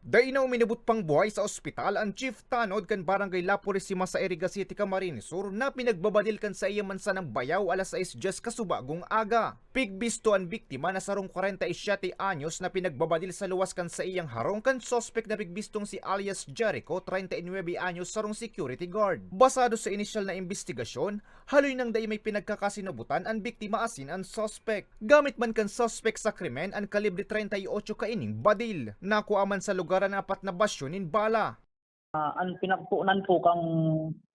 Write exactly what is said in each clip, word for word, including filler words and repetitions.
Dai na uminabot pang buhay sa ospital an Chief Tanod kan Barangay La Purisima sa Iriga City, Camarines Sur, na pinagbabadil kan saiya man sanang bayaw alas sais dyes kasubagong aga. Pigbisto an biktima na sarong kwarenta y siyete anyos na pinagbabadil sa luwas kan saiyang harong kan suspek na pigbistong si alias Jericho, treinta y nuebe anyos, sarong security guard. Basado sa inisyal na imbestigasyon, haloy nang dai may pinagkakasinubutan an biktima asin an suspek. Gamit man kan suspek sa krimen an kalibre treinta y ocho kaining badil. Nakua man sa lugar an apat na basyo nin bala. Ah, ang pinagpunan po kang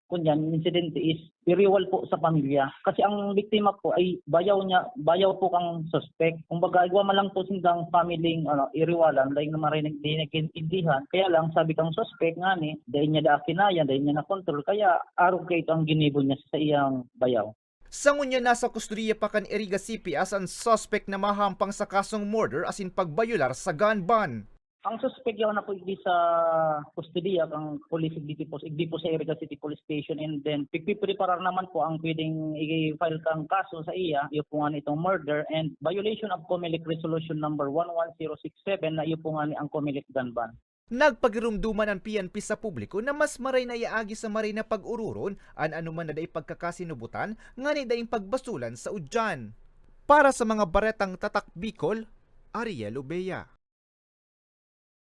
kunyan insidente is iriwal po sa pamilya. Kasi ang biktima po ay bayaw niya, bayaw po kang suspek. Kumbaga, igwa man lang po sindang family ano, iriwalan, dahil naman rin hindi nagkaintindihan. Kaya lang, sabi kang suspek nga ni, dahil niya da kinayan, dahil niya nakontrol. Kaya arog kayo ang ginibo niya sa iyang bayaw. Sa ngunyan, nasa kustodiya pa kan Iriga C P S an suspek na mahampang sa kasong murder asin pagbayular sa gun ban. Ang suspek yaon na po igdi sa kustodiya kang police igdi po, igdi po sa Iriga City Police Station, and then pigpipreparar naman po ang pwedeng i-file kang kaso sa iya, iyo po nga itong murder and violation of Comelec Resolution number one one zero six seven na iyo po nga ang Comelec gun ban. Nagpagirumduman an P N P sa publiko na mas maray na iaagi sa maray na pag-ororon an anoman na dai pagkakasinubutan ngani daing pagbasolan sa udyan. Para sa mga baretang Tatak Bicol, Ariel Obeya.